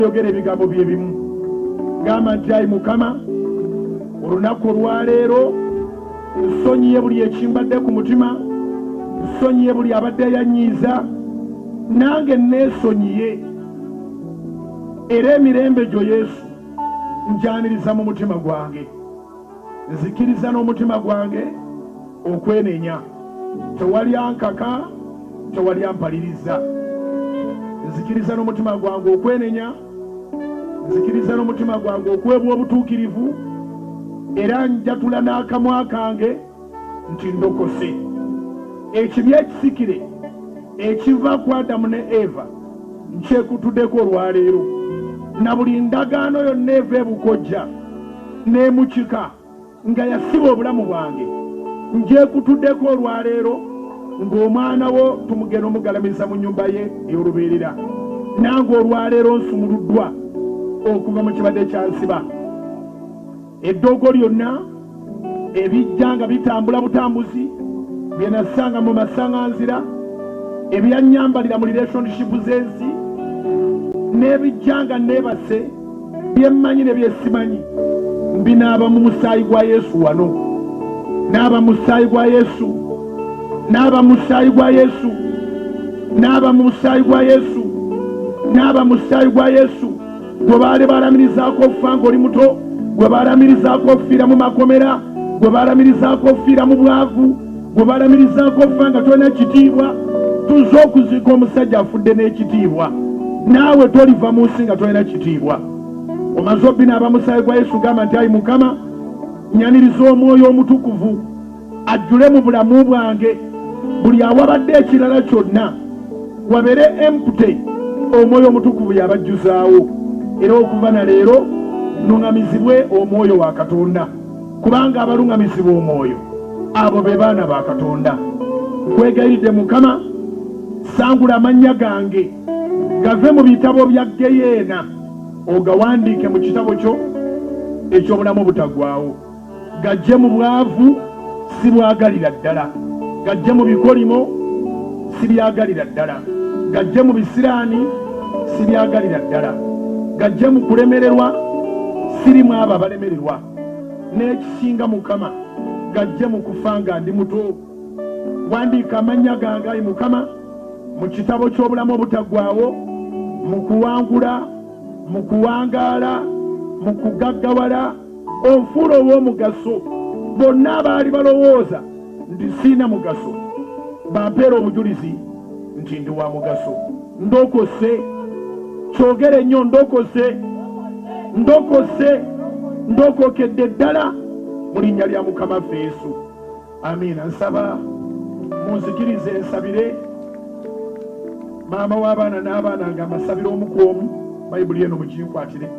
Yogera ebigambo bye bimu. Gamba nti, "Ayi Mukama, olunaku olwaleero nsonyiye buli ekimbadde ku mutima, nsonyiye buli abadde yanyiiza, nange neesonyiye, era emirembe gyo Yesu njaniriza mu mutima gwange. Nzikiriza n'omutima gwange okwenenya. Tewali ankaka, tewali ampaliriza. Nzikiriza n'omutima gwange okwenenya, nzikiriza n'omutima gwange okuweebwa obutuukirivu, era njatula n'akamwa kange nti ndokose. Ekibi ekisikire ekiva ku Adamu ne Eva nkyekutuddeko olwaleero, na buli ndagaano yonna eva ebukojja n'emukika nga yasiba obulamu bwange ngyekutuddeko olwaleero. Ng'omwana wo tumugenda omugalamiza mu nnyumba ye ey'olubeerera, nange olwaleero nsumuluddwa okuva mu kibadde kyansiba. Eddogo lyonna ebijja nga bitambula butambuzi bye nasanga mu masaŋŋanzira, ebyanyambalira mu relationship z'ensi, n'ebijja nga neebase, byemmanyi ne byesimanyi, mbinaaba mu musaayi gwa Yesu wano. Naaba mu musaayi gwa Yesu, naaba mu musaayi gwa Yesu, naaba mu musaayi gwa Yesu, naaba mu musaayi gwa Yesu. Gwe baali balamirizaako okufa ng'oli muto, gwe balamirizaako okufiira mu makomera, gwe balamirizaako okufiira mu bwavu, gwe balamirizaako okufa nga tolina kitiibwa, tuze okuziika omusajja afudde n'ekitiibwa. Naawe toliva mu nsi nga tolina kitiibwa. Omaze obinaaba musaayi gwa Yesu, gamba nti, 'Ayi Mukama, nyaniriza Omwoyo Omutukuvu ajjule mu bulamu bwange. Buli awabadde ekirala kyonna wabeere empty, Omwoyo Omutukuvu yabajjuzaawo. Era okuva na leero nuŋŋamizibwe Omwoyo wa Katonda, kubanga abaluŋŋamizibwa Omwoyo abo be baana ba Katonda. Nkwegayiridde Mukama, sangula amannya gange gave mu bitabo bya Geyeena, ogawandiike mu kitabo kyo eky'obulamu obutaggwaawo. Gajje mu bwavu, sibwagalira ddala. Gajje mu bikolimo, sibyagalira ddala. Gajje mu bisiraani, sibyagalira ddala. Gajje mu kulemererwa, sirimu abo abalemererwa. N'ekisinga Mukama, gajje mu kufa nga ndi muto. Wandiika amannya gange, ayi Mukama, mu kitabo ky'obulamu obutaggwaawo, mu kuwangula, mu kuwangaala, mu kugaggawala, onfuula ow'omugaso. Bonna abaali balowooza nti siina mugaso bampeera obujulizi nti ndi wa mugaso. Ndokose. Kyogere nnyo, ndokose, ndokose, ndokokedde ddala mu linnya lya Mukama ffe Yesu. Amiina. Nsaba munzikirize nsabire maama w'abaana n'abaana nga mbasabira omu ku omu. Bayibuli eno muginkwatire.